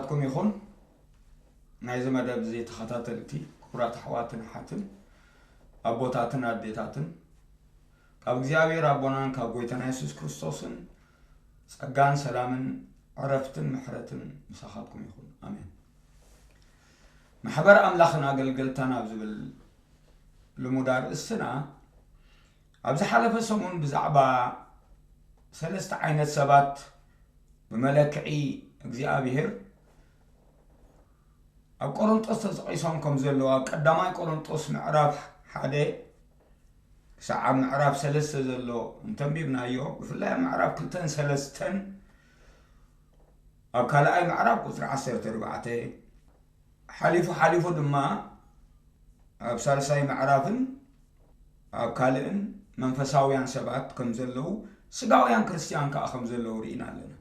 ኩም ይኹን። ናይዚ መደብ እዚ ተኸታተልቲ ክቡራት ኣሕዋትን ኣሓትን፣ ኣቦታትን ኣዴታትን፣ ካብ እግዚኣብሔር ኣቦናን ካብ ጎይታና የሱስ ክርስቶስን ጸጋን ሰላምን ዕረፍትን ምሕረትን ምሳኻትኩም ይኹን። ኣሜን። ማሕበር ኣምላኽን ኣገልገልታን ኣብ ዝብል ልሙድ ኣርእስትና፣ ኣብ ዝሓለፈ ሰሙን ብዛዕባ ሰለስተ ዓይነት ሰባት ብመለክዒ እግዚኣብሔር ኣብ ቆሮንጦስ ተጠቒሶም ከም ዘለዉ፣ ኣብ ቀዳማይ ቆሮንጦስ ምዕራፍ ሓደ ክሳዕ ኣብ ምዕራፍ ሰለስተ ዘሎ እንተንቢብናዮ፣ ብፍላይ ኣብ ምዕራፍ ክልተን ሰለስተን፣ ኣብ ካልኣይ ምዕራፍ ቁጽሪ ዓሰርተ ኣርባዕተ፣ ሓሊፉ ሓሊፉ ድማ ኣብ ሳልሳይ ምዕራፍን ኣብ ካልእን መንፈሳውያን ሰባት ከም ዘለዉ፣ ስጋውያን ክርስትያን ከኣ ከም ዘለዉ ርኢና ኣለና።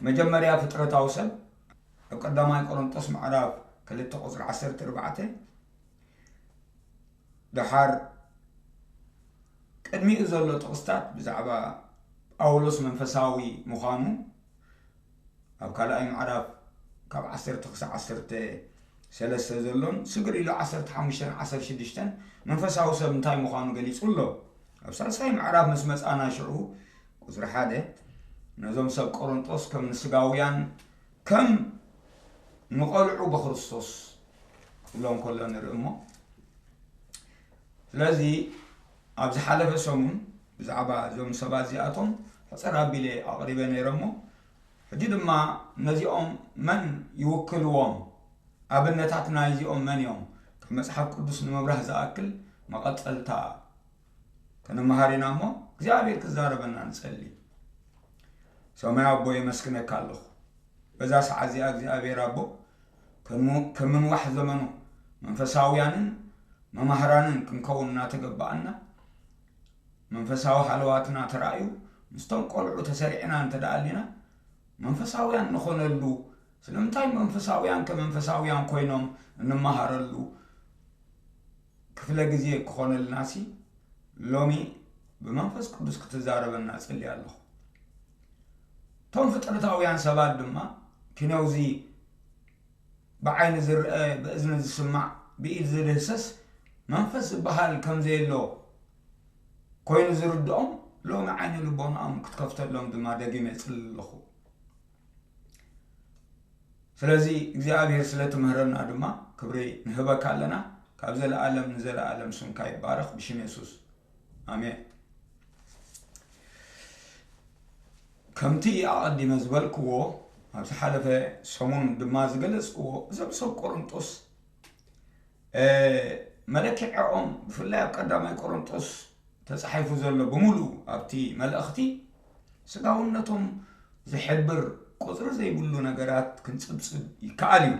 መጀመርያ ፍጥረታዊ ሰብ ኣብ ቀዳማይ ቆሮንጦስ ምዕራፍ ክልተ ቁጽሪ ዓሰርተ ኣርባዕተ፣ ደሓር ቅድሚኡ ዘሎ ጥቕስታት ብዛዕባ ጳውሎስ መንፈሳዊ ምዃኑ፣ ኣብ ካልኣይ ምዕራፍ ካብ ዓሰርተ ክሳዕ ዓሰርተ ሰለስተ ዘሎን፣ ስግር ኢሉ ዓሰርተ ሓሙሽተን ዓሰርተ ሽዱሽተን መንፈሳዊ ሰብ እንታይ ምዃኑ ገሊጹ ኣሎ። ኣብ ሳልሳይ ምዕራፍ ምስ መጻና ሽዑ፣ ቁጽሪ ሓደ፣ ነዞም ሰብ ቆሮንጦስ ከም ንስጋውያን፣ ከም ንቖልዑ ብክርስቶስ ክብሎም ከሎ ንርኢ እሞ፣ ስለዚ ኣብ ዝሓለፈ ሰሙን ብዛዕባ እዞም ሰባት እዚኣቶም ሕጽር ኣቢለ ኣቕሪበ ነይረ እሞ፣ ሕጂ ድማ ነዚኦም መን ይውክልዎም? ኣብነታት ናይዚኦም መን እዮም? ካብ መጽሓፍ ቅዱስ ንምብራህ ዝኣክል መቐጸልታ ከነመሃር ኢና እሞ፣ እግዚኣብሔር ክዛረበና ንጸሊ። ሰማይ ኣቦ፣ የመስግነካ ኣለኹ። በዛ ሰዓት እዚኣ እግዚኣብሔር ኣቦ፣ ከም-፣ ከም ምንዋሕ ዘመኑ መንፈሳውያንን መማህራንን ክንከውን እናተገባኣና፣ መንፈሳዊ ሃለዋትና ተራእዩ፣ ምስቶም ቆልዑ ተሰሪዕና እንተ ደኣ ኣሊና፣ መንፈሳውያን ንኾነሉ፣ ስለምንታይ መንፈሳውያን ከመንፈሳውያን ኮይኖም እንመሃረሉ ክፍለ ግዜ ክኾነልናሲ፣ ሎሚ ብመንፈስ ቅዱስ ክትዛረበና እጽሊ ኣለኹ። እቶም ፍጥረታውያን ሰባት ድማ፣ ኪነውዚ ብዓይኒ ዝርአ፣ ብእዝኒ ዝስማዕ፣ ብኢድ ዝድህሰስ መንፈስ ዝበሃል ከም ዘየሎ ኮይኑ ዝርድኦም፣ ሎሚ ዓይኒ ልቦናኦም ክትከፍተሎም ድማ ደጊመ እጽሊ ኣለኹ። ስለዚ እግዚኣብሔር ስለ ትምህረና ድማ ክብሪ ንህበካ ኣለና። ካብ ዘለኣለም ንዘለኣለም ስምካ ይባረኽ፣ ብሽም የሱስ፣ ኣሜን። ከምቲ ኣቐዲመ ዝበልክዎ፣ ኣብ ዝሓለፈ ሰሙን ድማ ዝገለጽክዎ፣ እዞም ሰብ ቆሮንጦስ፣ እ፣ መለክዒኦም፣ ብፍላይ ኣብ ቀዳማይ ቆሮንጦስ ተጻሒፉ ዘሎ ብምሉኡ ኣብቲ መልእኽቲ፣ ስጋውነቶም ዝሕብር ቁጽሪ ዘይብሉ ነገራት ክንጽብጽብ ይከኣል እዩ።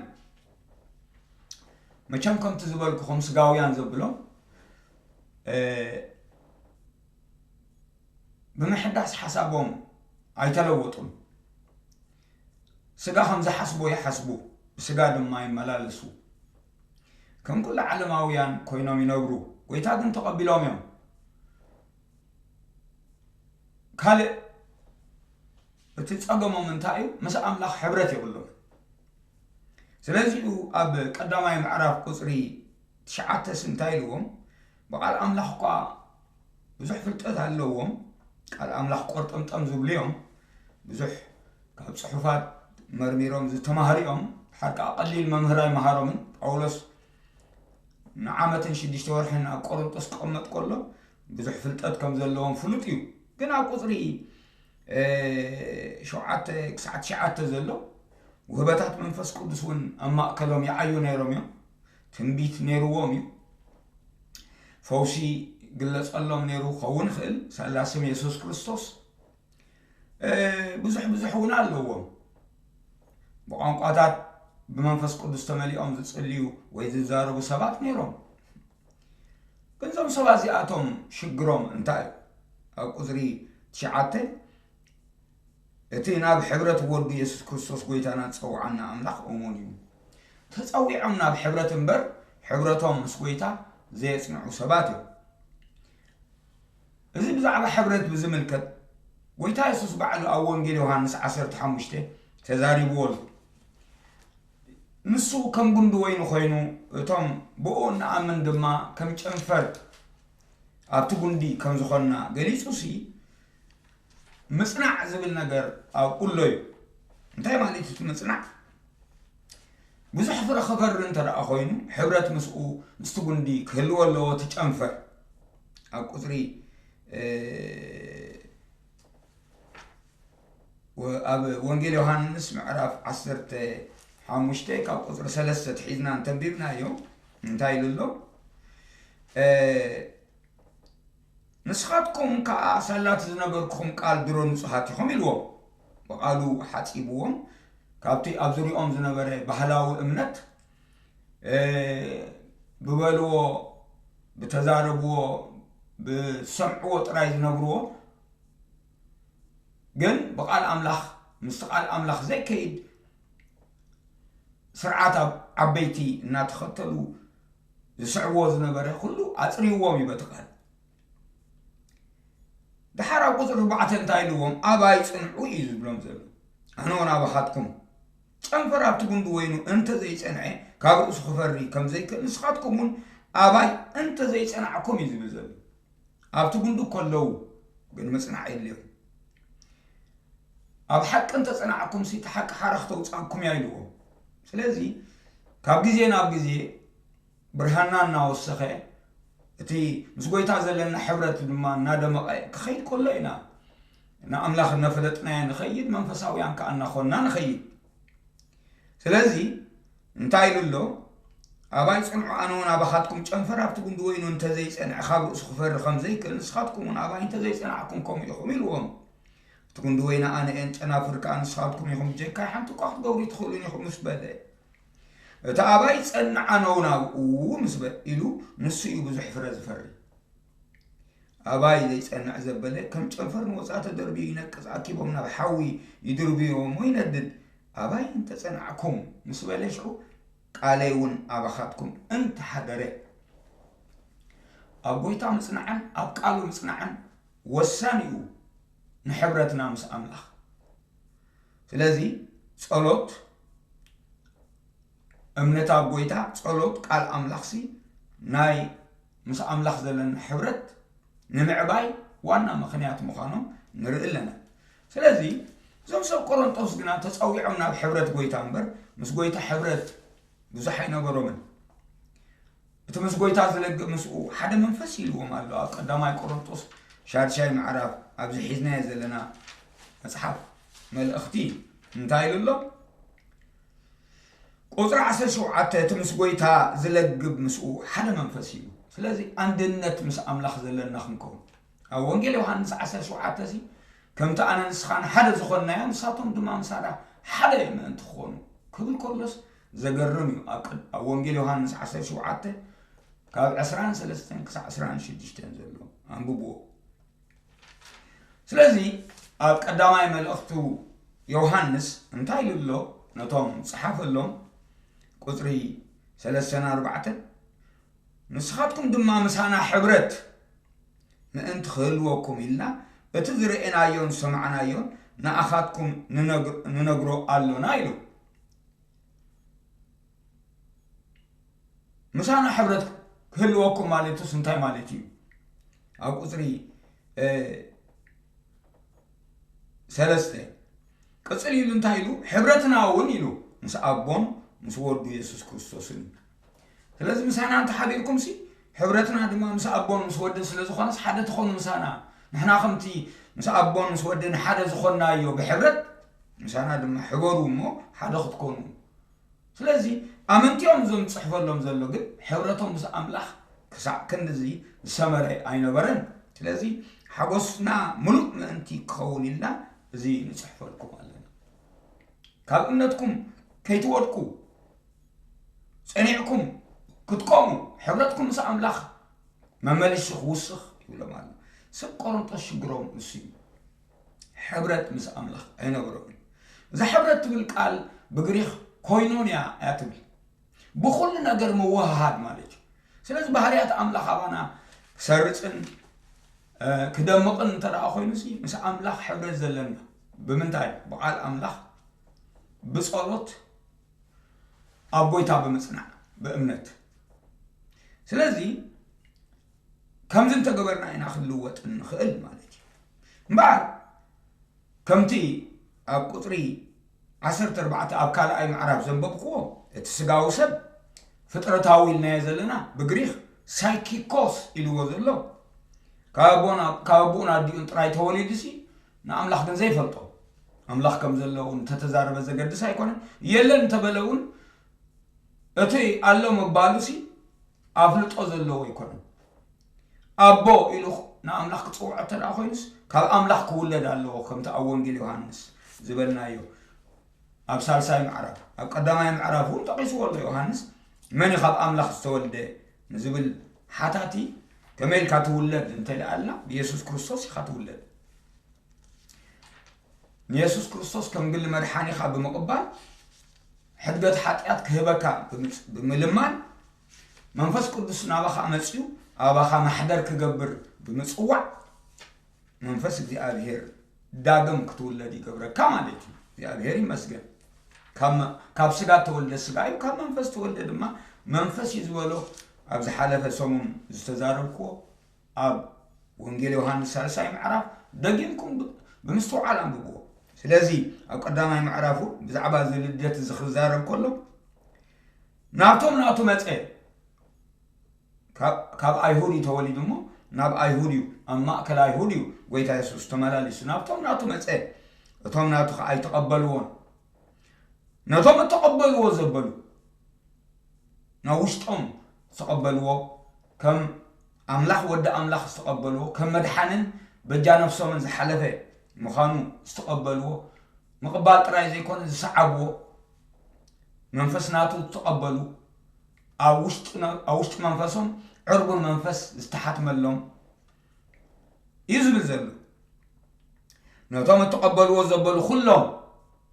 መቸም ከምቲ ዝበልኩኹም ስጋውያን ዘብሎም፣ እ፣ ብምሕዳስ ሓሳቦም ኣይተለወጡን። ስጋ ከም ዝሓስቦ ይሓስቡ፣ ብስጋ ድማ ይመላለሱ። ከም ኩሉ ዓለማውያን ኮይኖም ይነብሩ፣ ጎይታ ግን ተቐቢሎም እዮም። ካልእ እቲ ጸገሞም እንታይ እዩ? ምስ ኣምላኽ ሕብረት የብሎም። ስለዚ'ዩ ኣብ ቀዳማይ ምዕራፍ ቁጽሪ ትሽዓተስ እንታይ ኢልዎም? ብቓል ኣምላኽ እኳ ብዙሕ ፍልጠት ኣለዎም፣ ቃል ኣምላኽ ቆርጠምጠም ዝብሉ እዮም፣ ብዙሕ ካብ ጽሑፋት መርሚሮም ዝተማህሩ እዮም፣ ድሓር ከኣ ቀሊል መምህር ኣይመሃሮምን። ጳውሎስ ንዓመትን ሽዱሽተ ወርሕን ኣብ ቆሮንጦስ ክቕመጥ ከሎ ብዙሕ ፍልጠት ከም ዘለዎም ፍሉጥ እዩ። ግን ኣብ ቁጽሪ፣ እ፣ ሸውዓተ ክሳዕ ትሽዓተ ዘሎ ውህበታት መንፈስ ቅዱስ እውን ኣብ ማእከሎም ይዓዩ ነይሮም እዮም። ትንቢት ነይርዎም እዩ። ፈውሲ ግለጸሎም ነይሩ ክኸውን ይኽእል፣ ሳላ ስም የሱስ ክርስቶስ። እ፣ ብዙሕ ብዙሕ እውን ኣለዎም። ብቋንቋታት ብመንፈስ ቅዱስ ተመሊኦም ዝጽልዩ ወይ ዝዛረቡ ሰባት ነይሮም። ግን እዞም ሰባት እዚኣቶም ሽግሮም እንታይ እዩ? ኣብ ቁጽሪ ትሽዓተ፣ እቲ ናብ ሕብረት ወዱ የሱስ ክርስቶስ ጎይታና ዝጸውዓና ኣምላኽ እሙን እዩ። ተጸዊዖም ናብ ሕብረት እምበር፣ ሕብረቶም ምስ ጎይታ ዘየጽንዑ ሰባት እዮም። እዚ ብዛዕባ ሕብረት ብዝምልከት፣ ጎይታ የሱስ ባዕሉ ኣብ ወንጌል ዮሃንስ ዓሰርተ ሓሙሽተ ተዛሪብዎ ኣሎ። ንሱ ከም ጉንዲ ወይኒ ኮይኑ፣ እቶም ብኡ እንኣምን ድማ ከም ጨንፈር ኣብቲ ጉንዲ ከም ዝኾንና ገሊጹሲ፣ ምጽናዕ ዝብል ነገር ኣብኡ ኣሎ እዩ። እንታይ ማለት እዩ እቲ ምጽናዕ? ብዙሕ ፍረ ክፈሪ እንተ ደኣ ኮይኑ፣ ሕብረት ምስኡ፣ ምስቲ ጉንዲ ክህልዎ ኣለዎ፣ እቲ ጨንፈር። ኣብ ቁጽሪ፣ እ፣ ወ-፣ ኣብ ወንጌል ዮሃንስ ምዕራፍ ዓሰርተ ሓሙሽተ ካብ ቁጽሪ ሰለስተ ትሒዝና እንተንቢብናዮ፣ እንታይ ኢሉ ኣሎ? እ፣ ንስኻትኩም ከኣ ሳላት ዝነገርኩኹም ቃል ድሮ ንጹሃት ኢኹም ኢልዎም። ብቓሉ ሓጺብዎም፣ ካብቲ ኣብ ዙርያኦም ዝነበረ ባህላዊ እምነት፣ እ፣ ብበልዎ፣ ብተዛረብዎ፣ ብሰምዕዎ ጥራይ ዝነብርዎ፣ ግን ብቓል ኣምላኽ፣ ምስቲ ቃል ኣምላኽ ዘይከይድ ስርዓት ኣብ ዓበይቲ እናተኸተሉ ዝስዕብዎ ዝነበረ ኩሉ ኣጽርይዎም እዩ በቲ ቃል። ደሓር ኣብ ቁጽሪ ኣርባዕተ እንታይ ኢልዎም? ኣባይ ጽንዑ እዩ ዝብሎም ዘሎ። ኣነ እውን ኣባኻትኩም። ጨንፈር ኣብቲ ጉንዲ ወይኑ እንተ ዘይጸንዐ፣ ካብ ርእሱ ክፈሪ ከም ዘይክእል፣ ንስኻትኩም እውን ኣባይ እንተ ዘይጸናዕኩም እዩ ዝብል ዘሎ። ኣብቲ ጉንዲ እኮ ኣለዉ፣ ግን ምጽናዕ የድልዮም። ኣብ ሓቂ እንተ ጸናዕኩምሲ፣ እቲ ሓቂ ሓራ ክተውጽኣኩም እያ ኢልዎም። ስለዚ፣ ካብ ግዜ ናብ ግዜ ብርሃንና እናወሰኸ፣ እቲ ምስ ጎይታ ዘለና ሕብረት ድማ እናደመቐ ክኸይድ ከሎ ኢና ንኣምላኽ እናፈለጥናዮ ንኸይድ፣ መንፈሳውያን ከኣ እናኾንና ንኸይድ። ስለዚ እንታይ ኢሉ ኣሎ? ኣባይ ጽንዑ፣ ኣነ እውን ኣባኻትኩም። ጨንፈር ኣብቲ ጉንዲ ወይኑ እንተ ዘይጸንዐ፣ ካብ ርእሱ ክፈሪ ከም ዘይክእል፣ ንስኻትኩም እውን ኣባይ እንተ ዘይጸናዕኩም ከምኡ ኢኹም ኢልዎም። እቲ ጉንዲ ወይኒ ኣነ እየን፣ ጨናፍር ከኣ ንስኻትኩም ኢኹም፣ ብጀካይ ሓንቲ እኳ ክትገብሩ ኣይትኽእሉን ኢኹም ምስ በለ፣ እቲ ኣባይ ጸንዕ፣ ኣነ እውን ኣብኡ ምስ በ-፣ ኢሉ፣ ንሱ እዩ ብዙሕ ፍረ ዝፈሪ። ኣባይ ዘይጸንዕ ዘበለ ከም ጨንፈር ንወጻኢ ተደርብዩ ይነቅጽ፣ ኣኪቦም ናብ ሓዊ ይድርብይዎ እሞ ይነድድ። ኣባይ እንተ ጸናዕኩም ምስ በለ ሽዑ ቃለይ እውን ኣባኻትኩም እንተ ሓደረ። ኣብ ጎይታ ምጽናዕን ኣብ ቃሉ ምጽናዕን ወሳኒ እዩ ንሕብረትና ምስ ኣምላኽ። ስለዚ ጸሎት እምነት ኣብ ጎይታ፣ ጸሎት፣ ቃል ኣምላኽሲ ናይ ምስ ኣምላኽ ዘለና ሕብረት ንምዕባይ ዋና ምኽንያት ምዃኖም ንርኢ ኣለና። ስለዚ እዞም ሰብ ቆሮንጦስ ግና ተጸዊዖም ናብ ሕብረት ጎይታ እምበር ምስ ጎይታ ሕብረት ብዙሕ ኣይነበሮምን። እቲ ምስ ጎይታ ዝለግእ ምስኡ ሓደ መንፈስ ኢልዎም ኣሎ። ኣብ ቀዳማይ ቆሮንጦስ ሻድሻይ ምዕራፍ ኣብዚ ሒዝናዮ ዘለና መጽሓፍ መልእኽቲ እንታይ ኢሉ ኣሎ? ቁጽሪ ዓሰርተ ሸውዓተ፣ እቲ ምስ ጎይታ ዝለግብ ምስኡ ሓደ መንፈስ እዩ። ስለዚ ኣንድነት ምስ ኣምላኽ ዘለና ክንከውን። ኣብ ወንጌል ዮሃንስ ዓሰርተ ሸውዓተ እዚ፣ "ከምቲ ኣነ ንስኻን ሓደ ዝኾንናዮ፣ ንሳቶም ድማ ምሳና ሓደ ምእንቲ ክኾኑ" ክብል ከሎስ ዘገርም እዩ። ኣብ ቅድ-፣ ኣብ ወንጌል ዮሃንስ ዓሰርተ ሸውዓተ ካብ ዕስራን ሰለስተን ክሳዕ ዕስራን ሽዱሽተን ዘሎ ኣንብብዎ። ስለዚ ኣብ ቀዳማይ መልእኽቱ ዮሃንስ እንታይ ኢሉ ኣሎ? ነቶም ዝጸሓፈሎም ቁጽሪ ሰለስተን ኣርባዕተን፣ "ንስኻትኩም ድማ ምሳና ሕብረት ምእንቲ ክህልወኩም ኢልና፣ እቲ ዝረኤናዮን ዝሰማዕናዮን ንኣኻትኩም ንነግ-፣ ንነግሮ ኣሎና" ኢሉ። ምሳና ሕብረት ክህልወኩም ማለትስ እንታይ ማለት እዩ? ኣብ ቁጽሪ፣ እ፣ ሰለስተ ቅጽል ኢሉ እንታይ ኢሉ? "ሕብረትና እውን" ኢሉ፣ "ምስ ኣቦን ምስ ወዱ የሱስ ክርስቶስን" እዩ። ስለዚ ምሳና እንተሓቢርኩምሲ፣ ሕብረትና ድማ ምስ ኣቦን ምስ ወድን ስለ ዝኾነስ፣ ሓደ ትኾኑ ምሳና። ንሕና ከምቲ ምስ ኣቦን ምስ ወድን ሓደ ዝኾንናዮ ብሕብረት፣ ምሳና ድማ ሕበሩ እሞ ሓደ ክትኮኑ። ስለዚ ኣመንቲ እዮም እዞም ዝጽሕፈሎም ዘሎ፣ ግን ሕብረቶም ምስ ኣምላኽ ክሳዕ ክንድዚ ዝሰመረ ኣይነበረን። ስለዚ ሓጎስና ምሉእ ምእንቲ ክኸውን ኢልና እዚ ንጽሕፈልኩም ኣለና። ካብ እምነትኩም ከይትወድቁ፣ ጸኒዕኩም ክትቆሙ፣ ሕብረትኩም ምስ ኣምላኽ መመሊሱ ክውስኽ ይብሎም ኣሎ። ሰብ ቆሮንቶስ ሽግሮም እሱ እዩ። ሕብረት ምስ ኣምላኽ ኣይነበሮምን። እዛ ሕብረት ትብል ቃል ብግሪኽ ኮይኖንያ እያ ትብል። ብኹሉ ነገር ምውህሃድ ማለት እዩ። ስለዚ ባህርያት ኣምላኽ ኣባና ክሰርጽን፣ እ፣ ክደምቕን እንተ ደኣ ኮይኑሲ፣ ምስ ኣምላኽ ሕብረት ዘለና ብምንታይ? ብቓል ኣምላኽ፣ ብጸሎት፣ ኣብ ጎይታ ብምጽናዕ ብእምነት። ስለዚ ከምዚ እንተገበርና ኢና ክንልወጥ እንኽእል ማለት እዩ። እምበኣር ከምቲ ኣብ ቁጽሪ ዓሰርተ ኣርባዕተ ኣብ ካልኣይ ምዕራፍ ዘንበብክዎ፣ እቲ ስጋዊ ሰብ ፍጥረታዊ ኢልናዮ ዘለና ብግሪኽ ሳይኪኮስ ኢልዎ ዘሎ ካብ ኣቦን ኣዲኡን ጥራይ ተወሊዱሲ ንኣምላኽ ግን ዘይፈልጦ፣ ኣምላኽ ከም ዘሎ እውን እንተተዛረበ ዘገድስ ኣይኮነን። የለን እንተበለ እውን እቲ ኣሎ ምባሉሲ ኣፍልጦ ዘለዎ ኣይኮነን። ኣቦ ኢሉ ንኣምላኽ ክጽውዖ እንተ ደኣ ኮይኑስ ካብ ኣምላኽ ክውለድ ኣለዎ፣ ከምቲ ኣብ ወንጌል ዮሃንስ ዝበልናዮ ኣብ ሳልሳይ ምዕራፍ፣ ኣብ ቀዳማይ ምዕራፍ እውን ጠቒስዎ ኣሎ ዮሃንስ። መን እዩ ካብ ኣምላኽ ዝተወልደ ንዝብል ሓታቲ ከመይ ኢልካ ትውለድ እንተ ደኣ ኣልና ብየሱስ ክርስቶስ ኢኻ ትውለድ። ንየሱስ ክርስቶስ ከም ግሊ መድሓኒኻ ብምቕባል ሕድገት ሓጢኣት ክህበካ ብምጽ- ብምልማን መንፈስ ቅዱስ ናባኻ መጺኡ ኣባኻ ማሕደር ክገብር ብምጽዋዕ መንፈስ እግዚኣብሔር ዳግም ክትውለድ ይገብረካ ማለት እዩ። እግዚኣብሔር ይመስገን። ካብ መ- ካብ ስጋ ተወልደ ስጋ እዩ፣ ካብ መንፈስ ተወልደ ድማ መንፈስ እዩ ዝበሎ ኣብ ዝሓለፈ ሰሙን ዝተዛረብክዎ ኣብ ወንጌል ዮሃንስ ሳልሳይ ምዕራፍ ደጊምኩም ብ- ብምስትውዓል ኣንብብዎ። ስለዚ ኣብ ቀዳማይ ምዕራፉ ብዛዕባ እዚ ልደት እዚ ክዛረብ ከሎ ናብቶም ናቱ መጸ። ካብ- ካብ ኣይሁድ እዩ ተወሊዱ እሞ ናብ ኣይሁድ እዩ፣ ኣብ ማእከል ኣይሁድ እዩ ጎይታ የሱስ ተመላሊሱ። ናብቶም ናቱ መጸ፣ እቶም ናቱ ከኣ ኣይተቐበልዎን። ነቶም እተቐበልዎ ዘበሉ ናብ ውሽጦም ዝተቐበልዎ፣ ከም ኣምላኽ ወዲ ኣምላኽ ዝተቐበልዎ፣ ከም መድሓንን በጃ ነፍሶምን ዝሓለፈ ምዃኑ ዝተቐበልዎ ምቕባል ጥራይ ዘይኮነ ዝሰዓብዎ፣ መንፈስ ናቱ ዝተቐበሉ፣ ኣብ ውሽጢ ነ- ኣብ ውሽጢ መንፈሶም ዕርቡን መንፈስ ዝተሓትመሎም እዩ ዝብል ዘሎ። ነቶም እተቐበልዎ ዘበሉ ኩሎም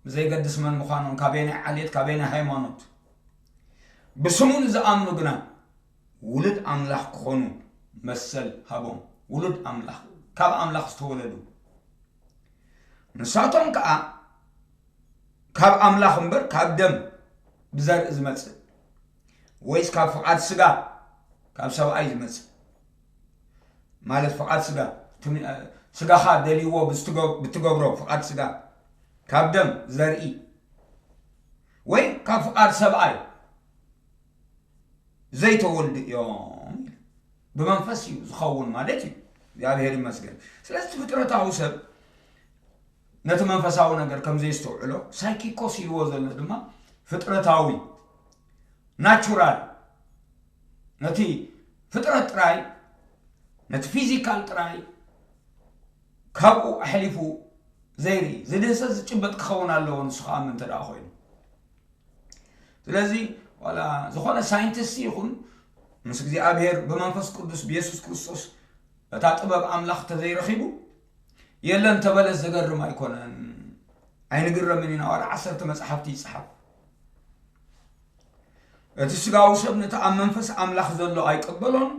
ብዘይገድስ መን ምዃኖም፣ ካበየናይ ዓሌት፣ ካበየናይ ሃይማኖት፣ ብስሙ ንዝኣምኑ ግና ውሉድ ኣምላኽ ክኾኑ መሰል ሃቦም። ውሉድ ኣምላኽ፣ ካብ ኣምላኽ ዝተወለዱ ንሳቶም ከኣ ካብ ኣምላኽ እምበር ካብ ደም ብዘርኢ ዝመጽእ ወይስ ካብ ፍቓድ ስጋ ካብ ሰብኣይ ዝመጽእ፣ ማለት ፍቓድ ስጋ፣ ትም- ስጋኻ ደልይዎ ብዝትገ- ብትገብሮ ፍቓድ ስጋ ካብ ደም ዘርኢ ወይ ካብ ፍቓድ ሰብኣይ ዘይተወልዱ እዮም። ብመንፈስ እዩ ዝኸውን ማለት እዩ። እግዚኣብሔር ይመስገን። ስለዚ እቲ ፍጥረታዊ ሰብ ነቲ መንፈሳዊ ነገር ከም ዘየስተውዕሎ ሳይኪኮስ ኢልዎ ዘሎ ድማ ፍጥረታዊ፣ ናቹራል፣ ነቲ ፍጥረት ጥራይ፣ ነቲ ፊዚካል ጥራይ ካብኡ ኣሕሊፉ ዘይርኢ፣ ዝድህሰስ ዝጭበጥ ክኸውን ኣለዎ ንሱ ክኣምን እንተ ደኣ ኮይኑ። ስለዚ ዋላ ዝኾነ ሳይንቲስት ይኹን ምስ እግዚኣብሔር ብመንፈስ ቅዱስ ብየሱስ ክርስቶስ እታ ጥበብ ኣምላኽ ተዘይረኺቡ የለን ተበለ ዘገርም ኣይኮነን። ኣይንግረምን ኢና ዋላ ዓሰርተ መጽሓፍቲ ይጽሓፍ። እቲ ስጋዊ ሰብ ነቲ ኣብ መንፈስ ኣምላኽ ዘሎ ኣይቅበሎን፣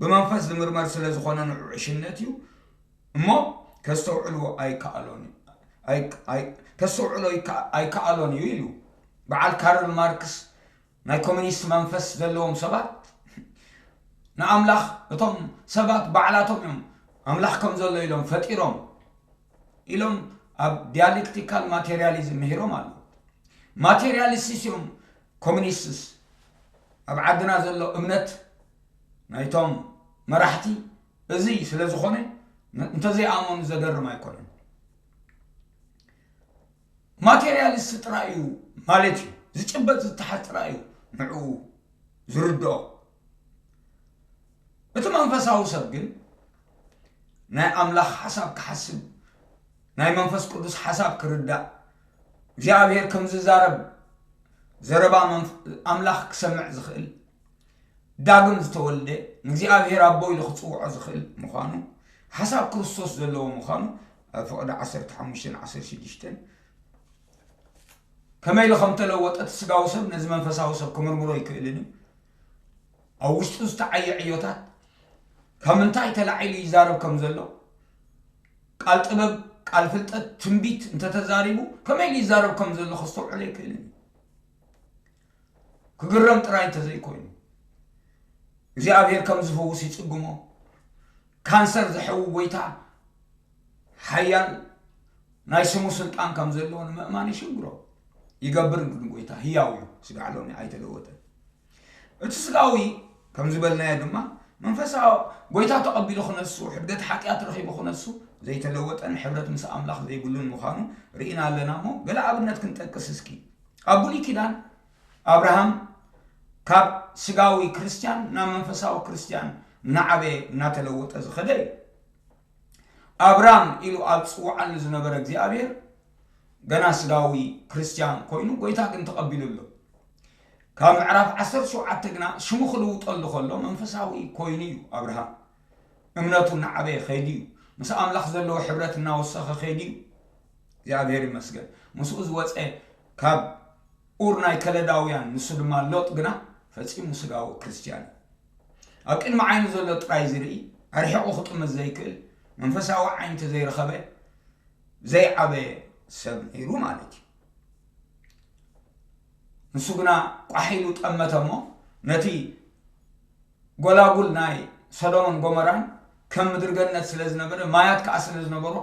ብመንፈስ ዝምርመር ስለ ዝኾነ ንዑ ዕሽነት እዩ እሞ ከስተውዕልዎ ኣይከኣሎን ኣይ- ኣይ- ከስተውዕሎ ይከ- ኣይከኣሎን እዩ ኢሉ። በዓል ካርል ማርክስ ናይ ኮሚኒስት መንፈስ ዘለዎም ሰባት ንኣምላኽ እቶም ሰባት ባዕላቶም እዮም ኣምላኽ ከም ዘሎ ኢሎም ፈጢሮም ኢሎም ኣብ ዲያሌክቲካል ማቴሪያሊዝም ምሂሮም ኣለዉ። ማቴሪያሊስት እዮም ኮሚኒስትስ። ኣብ ዓድና ዘሎ እምነት ናይቶም መራሕቲ እዚ ስለ ዝኾነ ን- እንተዘይኣመኑ ዘገርም ኣይኮነን። ማቴሪያሊስት ጥራይ እዩ ማለት እዩ፣ ዝጭበጥ ዝተሓዝ ጥራይ እዩ ንዕኡ ዝርድኦ። እቲ መንፈሳዊ ሰብ ግን ናይ ኣምላኽ ሓሳብ ክሓስብ፣ ናይ መንፈስ ቅዱስ ሓሳብ ክርዳእ፣ እግዚኣብሔር ከም ዝዛረብ ዘረባ መንፍ- ኣምላኽ ክሰምዕ ዝኽእል፣ ዳግም ዝተወልደ፣ ንእግዚኣብሔር ኣቦ ኢሉ ክጽውዖ ዝኽእል ምዃኑ፣ ሓሳብ ክርስቶስ ዘለዎ ምዃኑ ኣብ ፍቕዲ ዓሰርተ ሓሙሽተን ዓሰርተ ሽዱሽተን ከመይ ኢሉ ከም ተለወጠ እቲ ስጋዊ ሰብ ነዚ መንፈሳዊ ሰብ ክምርምሮ ኣይክእልን እዩ። ኣብ ውሽጡ ዝተዓየ ዕዮታት ካብ ምንታይ ተላዒሉ ይዛረብ ከም ዘሎ፣ ቃል ጥበብ፣ ቃል ፍልጠት፣ ትንቢት እንተተዛሪቡ ከመይ ኢሉ ይዛረብ ከም ዘሎ ከስተውዕሎ ኣይክእልን እዩ። ክግረም ጥራይ እንተዘይኮይኑ እግዚኣብሔር ከም ዝፍውስ ይጽግሞ። ካንሰር ዝሕዊ ጎይታ ሓያል ናይ ስሙ ስልጣን ከም ዘለዎ ንምእማን ይሽግሮ። ይገብር ግን ጎይታ ህያው እዩ፣ ስጋዕ ሎሚ ኣይተለወጠን። እቲ ስጋዊ ከም ዝበልናዮ ድማ መንፈሳዊ ጎይታ ተቐቢሉ ክነሱ፣ ሕድገት ሓጢኣት ረኺቡ ክነሱ ዘይተለወጠን ሕብረት ምስ ኣምላኽ ዘይብሉን ምዃኑ ርኢና ኣለና። እሞ ገለ ኣብነት ክንጠቅስ እስኪ። ኣብ ብሉይ ኪዳን ኣብርሃም ካብ ስጋዊ ክርስትያን ናብ መንፈሳዊ ክርስትያን እናዓበየ እናተለወጠ ዝኸደ እዩ። ኣብራም ኢሉ ኣብ ዝጽውዓሉ ዝነበረ እግዚኣብሔር ገና ስጋዊ ክርስትያን ኮይኑ ጎይታ ግን ተቐቢሉ ኣሎ። ካብ ምዕራፍ ዓሰርተ ሸውዓተ ግና ሽሙ ክልውጠሉ ከሎ መንፈሳዊ ኮይኑ እዩ ኣብርሃም። እምነቱ እናዓበየ ከይዱ እዩ። ምስ ኣምላኽ ዘለዎ ሕብረት እናወሰኸ ከይዱ እዩ። እግዚኣብሔር ይመስገን። ምስኡ ዝወፀ ካብ ኡር ናይ ከለዳውያን፣ ንሱ ድማ ሎጥ ግና ፈጺሙ ስጋዊ ክርስትያን እዩ። ኣብ ቅድሚ ዓይኑ ዘሎ ጥራይ ዝርኢ፣ ኣርሒቑ ክጥምት ዘይክእል፣ መንፈሳዊ ዓይኒ ተዘይረኸበ፣ ዘይዓበየ ሰብ ነይሩ ማለት እዩ። ንሱ ግና ቋሕ ኢሉ ጠመተ እሞ፣ ነቲ ጎላጉል ናይ ሰዶምን ጎመራን ከም ምድሪ ገነት ስለ ዝነበረ፣ ማያት ከኣ ስለ ዝነበሮ፣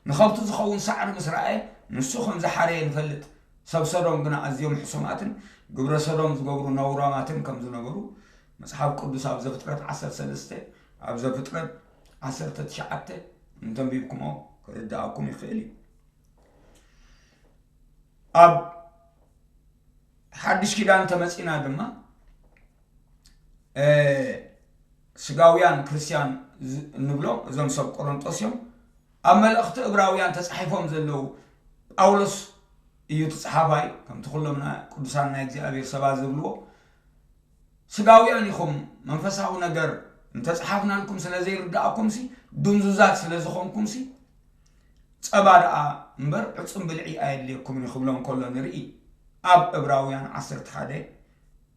ንኸብቱ ዝኸውን ሳዕሪ ምስ ረኣየ፣ ንሱ ከም ዝሓረየ ንፈልጥ። ሰብ ሰዶም ግና ኣዝዮም ሕሱማትን ግብረ ሰዶም ዝገብሩ ነውራማትን ከም ዝነበሩ መጽሓፍ ቅዱስ ኣብ ዘፍጥረት ዓሰርተ ሰለስተ፣ ኣብ ዘፍጥረት ዓሰርተ ትሽዓተ እንተንቢብኩሞ ክርድኣኩም ይኽእል እዩ። ኣብ ሓድሽ ኪዳን ተመጺና ድማ፣ እ፣ ስጋውያን ክርስትያን ዝ-፣ እንብሎም እዞም ሰብ ቆሮንጦስ እዮም። ኣብ መልእኽቲ እብራውያን ተጻሒፎም ዘለዉ ጳውሎስ እዩ እቲ ጸሓፋይ፣ ከምቲ ኩሎም ና-፣ ቅዱሳን ናይ እግዚኣብሔር ሰባት ዝብልዎ። ስጋውያን ኢኹም፣ መንፈሳዊ ነገር እንተጸሓፍናልኩም ስለ ዘይርድኣኩምሲ፣ ድንዙዛት ስለ ዝኾንኩምሲ፣ ጸባ ደኣ እምበር ዕጹም ብልዒ ኣየድልየኩምን እዩ ክብሎም ከሎ ንርኢ። ኣብ እብራውያን ዓሰርተ ሓደ፣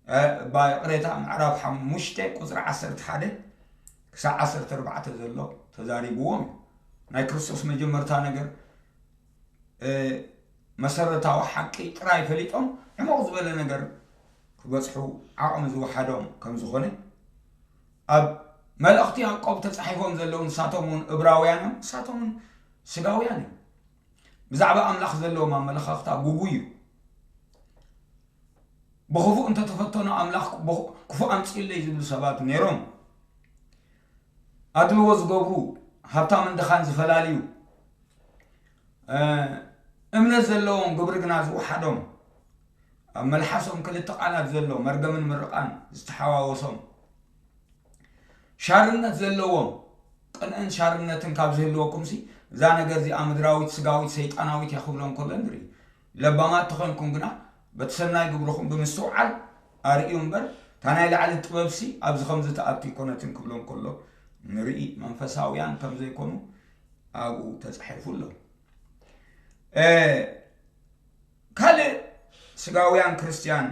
እ፣ ባ-፣ ይቕሬታ፣ ምዕራፍ ሓሙሽተ ቁጽሪ ዓሰርተ ሓደ ክሳብ ዓሰርተ ኣርባዕተ ዘሎ ተዛሪብዎም እዩ። ናይ ክርስቶስ መጀመርታ ነገር፣ እ፣ መሰረታዊ ሓቂ ጥራይ ፈሊጦም ዕሙቕ ዝበለ ነገር ክበጽሑ ዓቕሚ ዝወሓዶም ከም ዝኾነ፣ ኣብ መልእኽቲ ያዕቆብ ተጻሒፎም ዘለዉ ንሳቶም እውን እብራውያን እዮም፣ ንሳቶም እውን ስጋውያን እዮም። ብዛዕባ ኣምላኽ ዘለዎም ኣመለኻኽታ ግጉይ እዩ። ብኽፉእ እንተተፈተኑ ኣምላኽ ብኽ-፣ ክፉእ ኣምጽእለይ ዝብሉ ሰባት ነይሮም። ኣድልዎ ዝገብሩ፣ ሃብታምን ድኻን ዝፈላልዩ፣ እ፣ እምነት ዘለዎም ግብሪ ግና ዝወሓዶም፣ ኣብ መልሓሶም ክልተ ቃላት ዘሎ መርገምን ምርቓን ዝተሓዋወሶም፣ ሻርነት ዘለዎም፣ ቅንእን ሻርነትን ካብ ዝህልወኩምሲ፣ እዛ ነገር እዚኣ ምድራዊት፣ ስጋዊት፣ ሰይጣናዊት እያ ክብሎም ከሎ ንርኢ። ለባማት ተኾንኩም ግና፣ በቲ ሰናይ ግብርኹም ብምስትውዓል ኣርእዩ እምበር፣ እታ ናይ ላዕሊ ጥበብሲ ኣብዚ ከምዚ ትኣቱ ኣይኮነትን ክብሎም ከሎ ንርኢ። መንፈሳውያን ከም ዘይኮኑ ኣብኡ ተጻሒፉ ኣሎ። እ፣ ካልእ ስጋውያን ክርስትያን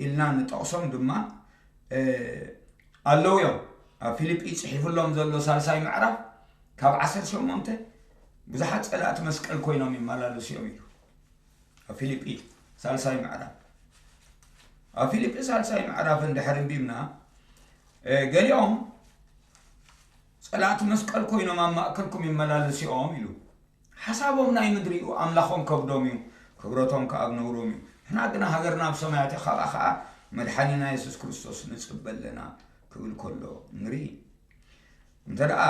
ኢልና ንጠቕሶም ድማ፣ እ፣ ኣለዉ እዮም። ኣብ ፊልጲ ጽሒፉሎም ዘሎ ሳልሳይ ምዕራፍ ካብ ዓሰርተ ሸሞንተ፣ ብዙሓት ጸላእቲ መስቀል ኮይኖም ይመላለሱ እዮም ኢሉ። ኣብ ፊልጲ ሳልሳይ ምዕራፍ፣ ኣብ ፊልጲ ሳልሳይ ምዕራፍ እንድሕር እንቢብና፣ እ፣ ገሊኦም ጸላእቲ መስቀል ኮይኖም ኣብ ማእከልኩም ይመላለሱ እዮም ኢሉ። ሓሳቦም ናይ ምድሪ እዩ፣ ኣምላኾም ከብዶም እዩ፣ ክብረቶም ከኣ ኣብ ነውሮም እዩ። ንሕና ግና ሃገርና ኣብ ሰማያት እያ፣ ካብኣ ኸኣ መድሓኒና የሱስ ክርስቶስ ንጽበ ኣለና ክብል ከሎ ንርኢ። እንተ ደኣ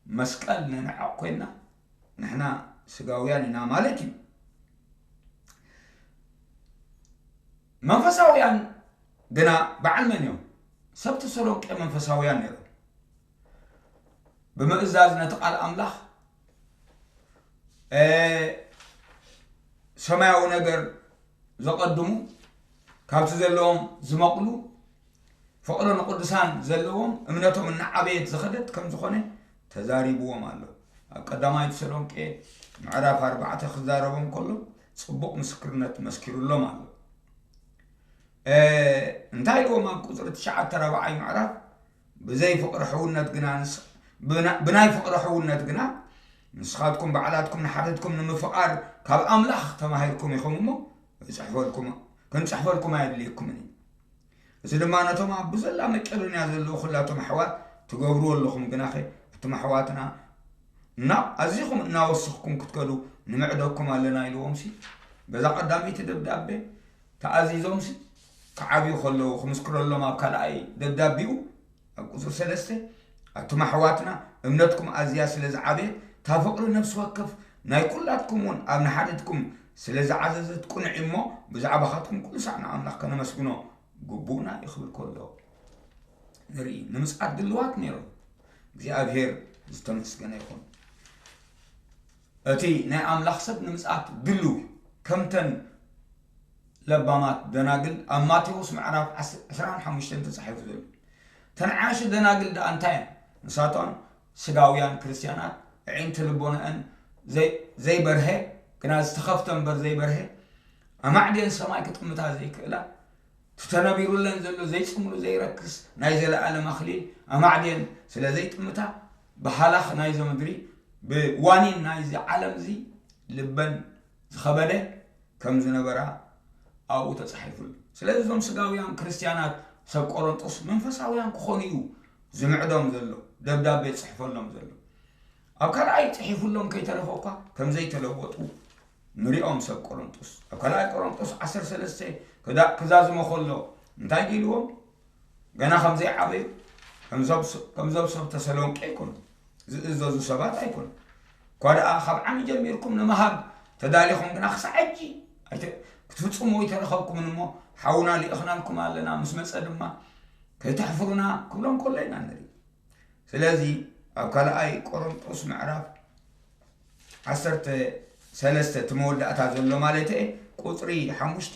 መስቀል ነንዕቕ ኮይንና፣ ንሕና ስጋውያን ኢና ማለት እዩ። መንፈሳውያን ግና በዓል መን እዮም? ሰብ ተሰሎንቄ መንፈሳውያን ነይሮም። ብምእዛዝ ነቲ ቃል ኣምላኽ፣ እ፣ ሰማያዊ ነገር ዘቐድሙ፣ ካብቲ ዘለዎም ዝመቕሉ፣ ፍቕሪ ንቅዱሳን ዘለዎም፣ እምነቶም እናዓበየት ዝኸደት ከም ዝኾነ ተዛሪብዎም ኣሎ። ኣብ ቀዳማይ ተሰሎንቄ ምዕራፍ ኣርባዕተ ክዛረቦም ከሎ ጽቡቕ ምስክርነት መስኪሩሎም ኣሎ። እ፣ እንታይ ኢልዎም ኣብ ቁጽሪ ትሽዓተ ራብዓይ ምዕራፍ? "ብዘይ ፍቕሪ ሕውነት ግና ንስ-፣ ብና-፣ ብናይ ፍቕሪ ሕውነት ግና ንስኻትኩም ባዕላትኩም ንሓደትኩም ንምፍቓር ካብ ኣምላኽ ተማሂርኩም ኢኹም እሞ እጽሕፈልኩም ክንጽሕፈልኩም ኣየድልየኩምን እዩ። እዚ ድማ ነቶም ኣብ ብዘላ መቄዶንያ ዘለዉ ኩላቶም ኣሕዋት ትገብርዎ ኣለኹም። ግናኸ እቶም ኣሕዋትና እና ኣዚኹም እናወሰኽኩም ክትከዱ ንምዕደኩም ኣለና ኢልዎም ሲ በዛ ቀዳመይቲ ደብዳቤ ተኣዚዞም ሲ ክዓብዩ ከለዉ ክምስክረሎም ኣብ ካልኣይ ደብዳቤኡ ኣብ ቁጽሪ ሰለስተ ኣቱም ኣሕዋትና እምነትኩም ኣዝያ ስለ ዝዓበየት እታ ፍቕሪ ነፍሲ ወከፍ ናይ ኩላትኩም እውን ኣብ ንሓድሕድኩም ስለ ዝዓዘዘት ቅኑዕ እሞ ብዛዕባኻትኩም ኩሉ ሳዕ ንኣምላኽ ከነመስግኖ ግቡእና እዩ ክብል ከሎ ንርኢ። ንምጽኣት ድልዋት ነይሮም። እግዚኣብሔር ዝተመስገነ ይኹን። እቲ ናይ ኣምላኽ ሰብ ንምጽኣት ድልው እዩ። ከምተን ለባማት ደናግል ኣብ ማቴዎስ ምዕራፍ ዕስራን ሓሙሽተን ተጻሒፉ ዘሎ። ተን ዓያሹ ደናግል ደኣ እንታይ እየን? ንሳቶም ስጋውያን ክርስትያናት፣ ኣዒንቲ ልቦናአን ዘይበርሀ፣ ግና ዝተኸፍተ እምበር ዘይበርሀ፣ ኣማዕድየን ሰማይ ክጥምታ ዘይክእላ፣ እቲ ተነቢሩለን ዘሎ ዘይጽምሉ ዘይረክስ ናይ ዘለኣለም ኣኽሊል ኣማዕድየን ስለ ዘይጥምታ፣ ብሃላኽ ናይዞ ምድሪ፣ ብዋኒን ናይዚ ዓለም እዚ ልበን ዝኸበደ ከም ዝነበራ ኣብኡ ተጻሒፉ ኣሎ። ስለዚ እዞም ስጋውያን ክርስትያናት ሰብ ቆሮንጦስ መንፈሳውያን ክኾኑ እዩ ዝምዕዶም ዘሎ፣ ደብዳቤ ጽሕፈሎም ዘሎ። ኣብ ካልኣይ ጽሒፉሎም ከይተረፈ እኳ ከም ዘይተለወጡ ንሪኦም ሰብ ቆሮንጦስ። ኣብ ካልኣይ ቆሮንጦስ ዓሰርተ ሰለስተ ክዛዝሞ ከሎ እንታይ ኢልዎም? ገና ከም ዘይዓበዩ ከም ዞብ ሰብ ተሰሎንቄ ኣይኮኑ፣ ዝእዘዙ ሰባት ኣይኮኑ። እኳ ደኣ ካብ ዓሚ ጀሚርኩም ንምሃብ ተዳሊኹም፣ ግና ክሳዕ ሕጂ ክትፍጽሙ ኣይተረኸብኩምን እሞ ሓውና ልኢኽናልኩም ኣለና፣ ምስ መጸ ድማ ከይተሕፍሩና ክብሎም ከሎ ኢና ንርኢ። ስለዚ ኣብ ካልኣይ ቆሮንጦስ ምዕራፍ ዓሰርተ ሰለስተ እቲ መወዳእታ ዘሎ ማለት እየ፣ ቁጽሪ ሓሙሽተ፣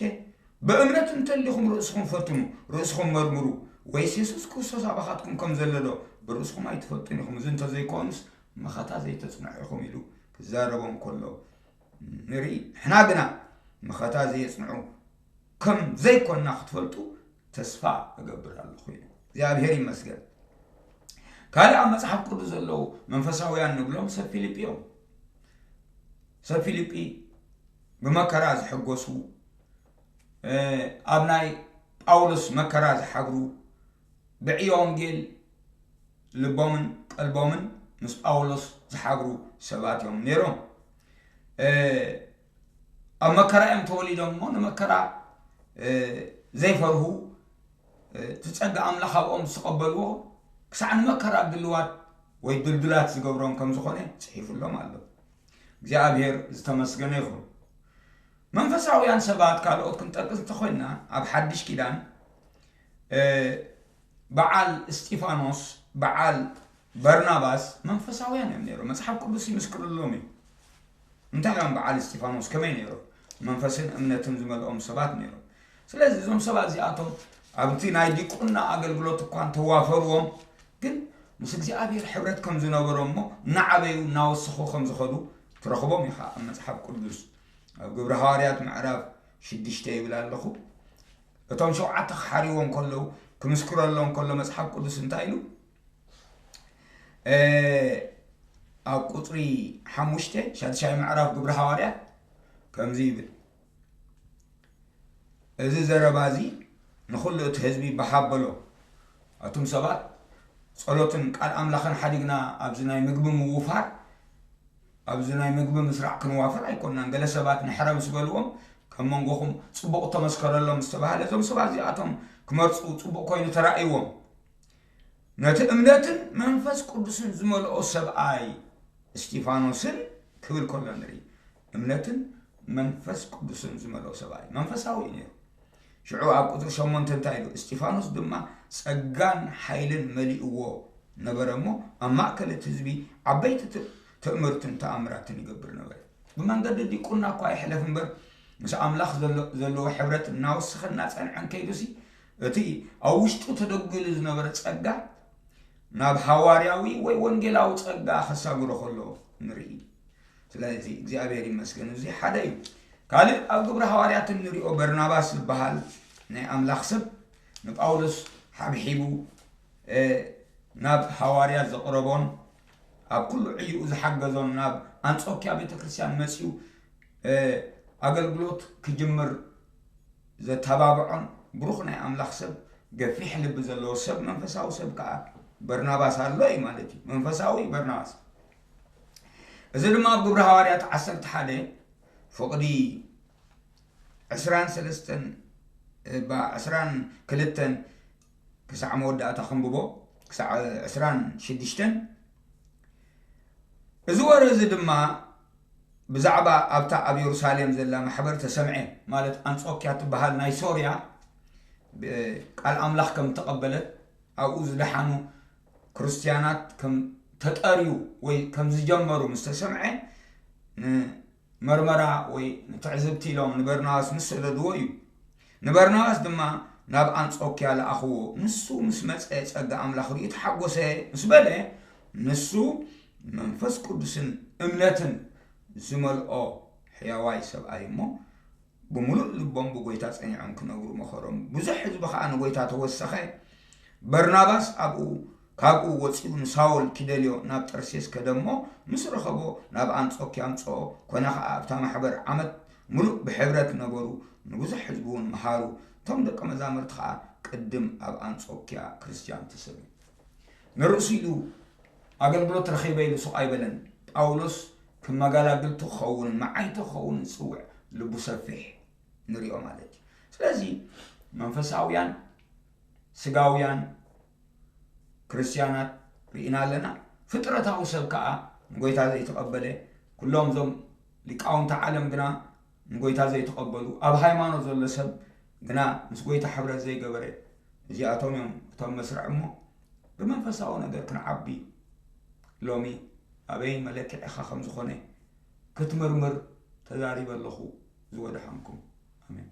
ብእምነት እንተሊኹም ርእስኹም ፈትኑ፣ ርእስኹም መርምሩ፣ ወይስ የሱስ ክርስቶስ ኣባኻትኩም ከም ዘሎ ዶ ብርእስኹም ኣይትፈልጡን ኢኹም? እዚ እንተዘይኮኑስ መኸታ ዘይተጽንዑ ኢኹም ኢሉ ክዛረቦም ከሎ ንርኢ። ንሕና ግና መኸታ ዘየጽንዑ ከም ዘይኮንና ክትፈልጡ ተስፋ እገብር ኣለኹ ኢሉ። እግዚኣብሔር ይመስገን። ካልእ ኣብ መጽሓፍ ቅዱስ ዘለዉ መንፈሳውያን ንብሎም ሰብ ፊልጲ እዮም። ሰብ ፊልጲ ብመከራ ዝሕጎሱ፣ ኣብ ናይ ጳውሎስ መከራ ዝሓግሩ፣ ብዕዮ ወንጌል ልቦምን ቀልቦምን ምስ ጳውሎስ ዝሓግሩ ሰባት እዮም ነይሮም። ኣብ መከራ እዮም ተወሊዶም እሞ ንመከራ ዘይፈርሁ፣ እቲ ጸጋ ኣምላኽ ኣብኦም ዝተቐበልዎ ክሳዕ ንመከራ ድልዋት ወይ ድልዱላት ዝገብሮም ከም ዝኾነ ጽሒፉሎም ኣሎ። እግዚኣብሔር ዝተመስገነ ይኹን። መንፈሳውያን ሰባት ካልኦት ክንጠቅስ እንተኾይንና ኣብ ሓድሽ ኪዳን በዓል እስጢፋኖስ፣ በዓል በርናባስ መንፈሳውያን እዮም ነይሮም። መጽሓፍ ቅዱስ ይምስክርሎም እዩ። እንታይ እዮም በዓል እስጢፋኖስ ከመይ ነይሮም? መንፈስን እምነትን ዝመልኦም ሰባት ነይሮም። ስለዚ እዞም ሰባት እዚኣቶም ኣብቲ ናይ ዲቁና ኣገልግሎት እኳ እንተዋፈርዎም ግን ምስ እግዚኣብሔር ሕብረት ከም ዝነበሮም እሞ እናዓበዩ እናወሰኹ ከም ዝኸዱ ትረኽቦም ኢኻ ኣብ መጽሓፍ ቅዱስ። ኣብ ግብሪ ሃዋርያት ምዕራፍ ሽዱሽተ ይብል ኣለኹ። እቶም ሸውዓተ ክሓርዎም ከለዉ ክምስክረሎም ከሎ መጽሓፍ ቅዱስ እንታይ ኢሉ? ኣብ ቁጽሪ ሓሙሽተ ሻድሻይ ምዕራፍ ግብሪ ሃዋርያት ከምዚ ይብል። እዚ ዘረባ እዚ ንኹሉ እቲ ህዝቢ በሃበሎ። ኣቱም ሰባት ጸሎትን ቃል ኣምላኽን ሓዲግና ኣብዚ ናይ ምግቢ ምውፋር ኣብዚ ናይ ምግቢ ምስራዕ ክንዋፈር ኣይኮንናን። ገለ ሰባት ንሕረ ምስ በልዎም ከም መንጎኹም ጽቡቕ ተመስከረሎም ዝተባህለ እዞም ሰባት እዚኣቶም ክመርጹ ጽቡቕ ኮይኑ ተራእይዎም። ነቲ እምነትን መንፈስ ቅዱስን ዝመልኦ ሰብኣይ እስጢፋኖስን ክብል ከሎ ንርኢ። እምነትን መንፈስ ቅዱስን ዝመልኦ ሰብኣይ መንፈሳዊ እዩ ነይሩ። ሽዑ ኣብ ቁጽሪ ሸሞንተ እንታይ ኢሉ? እስጢፋኖስ ድማ ጸጋን ሓይልን መሊእዎ ነበረ እሞ ኣብ ማእከል እቲ ህዝቢ ዓበይቲ ትእምርትን ተኣምራትን ይገብር ነበረ። ብመንገዲ ዲቁና እኳ ይሕለፍ እምበር ምስ ኣምላኽ ዘለዎ ሕብረት እናወሰኸ እናጸንዐ እንከይዱሲ እቲ ኣብ ውሽጡ ተደጒሉ ዝነበረ ጸጋ ናብ ሃዋርያዊ ወይ ወንጌላዊ ጸጋ ከሳግሮ ከሎ ንርኢ። ስለዚ እግዚኣብሔር ይመስገን እዚ ሓደ እዩ። ካልእ ኣብ ግብሪ ሃዋርያት እንሪኦ በርናባስ ዝበሃል ናይ ኣምላኽ ሰብ ንጳውሎስ ሓብሒቡ ናብ ሃዋርያት ዘቕረቦን ኣብ ኩሉ ዕይኡ ዝሓገዞን ናብ ኣንጾኪያ ቤተ ክርስቲያን መጺኡ ኣገልግሎት ክጅምር ዘተባብዖን ብሩኽ ናይ ኣምላኽ ሰብ፣ ገፊሕ ልቢ ዘለዎ ሰብ፣ መንፈሳዊ ሰብ ከዓ በርናባስ ኣሎ እዩ ማለት እዩ። መንፈሳዊ በርናባስ። እዚ ድማ ኣብ ግብሪ ሃዋርያት ዓሰርተ ሓደ ፍቕዲ ዕስራን ሰለስተን፣ እባ ዕስራን ክልተን ክሳዕ መወዳእታ ክንብቦ፣ ክሳዕ ዕስራን ሽዱሽተን። እዚ ወረ እዚ ድማ ብዛዕባ ኣብታ ኣብ የሩሳሌም ዘላ ማሕበር ተሰምዐ፣ ማለት ኣንጾክያ ትበሃል ናይ ሶርያ ብ-፣ ቃል ኣምላኽ ከም ተቐበለት፣ ኣብኡ ዝደሓኑ ክርስትያናት ከም ተጠርዩ ወይ ከም ዝጀመሩ ምስ ተሰምዐ፣ ንመርመራ ወይ ንትዕዝብቲ ኢሎም ንበርናባስ ምስ ሰደድዎ እዩ። ንበርናባስ ድማ ናብ ኣንጾክያ ለኣኽዎ። ንሱ ምስ መጸ ጸጋ ኣምላኽ ርእዩ ተሓጎሰ ምስ በለ፣ ንሱ መንፈስ ቅዱስን እምነትን ዝመልኦ ሕያዋይ ሰብኣይ እሞ፣ ብምሉእ ልቦም ብጎይታ ጸኒዖም ክነግሩ መኸሮም። ብዙሕ ህዝቢ ኸኣ ንጎይታ ተወሰኸ። በርናባስ ኣብኡ፣ ካብኡ ወጺኡ ንሳውል ኪደልዮ ናብ ጠርሴስ ከደ እሞ፣ ምስ ረኸቦ ናብ ኣንጾክያ ኣምጽኦ። ኮነ ኸኣ ኣብታ ማሕበር ዓመት ምሉእ ብሕብረት ነበሩ፣ ንብዙሕ ህዝቢ እውን መሃሩ። እቶም ደቀ መዛሙርቲ ኸኣ ቅድም ኣብ ኣንጾክያ ክርስትያን ተሰምዩ። ንርእሱ ኢሉ ኣገልግሎት ረኺበ ኢሉ ሱቕ ኣይበለን። ጳውሎስ ከም መጋላግልቱ ክኸውንን መዓይቱ ክኸውንን ዝጽውዕ ልቡ ሰፊሕ ንሪኦ ማለት እዩ። ስለዚ መንፈሳውያን፣ ስጋውያን ክርስትያናት ርኢና ኣለና። ፍጥረታዊ ሰብ ከኣ ንጎይታ ዘይተቐበለ፣ ኩሎም እዞም ሊቃውንቲ ዓለም ግና ንጎይታ ዘይተቐበሉ፣ ኣብ ሃይማኖት ዘሎ ሰብ ግና ምስ ጎይታ ሕብረት ዘይገበረ፣ እዚኣቶም እዮም እቶም መስርዕ እሞ፣ ብመንፈሳዊ ነገር ክንዓቢ ሎሚ ኣበይ መለክዒኻ ከም ዝኾነ ክትምርምር ተዛሪበ ኣለኹ። ዝወደሓንኩም። ኣሜን።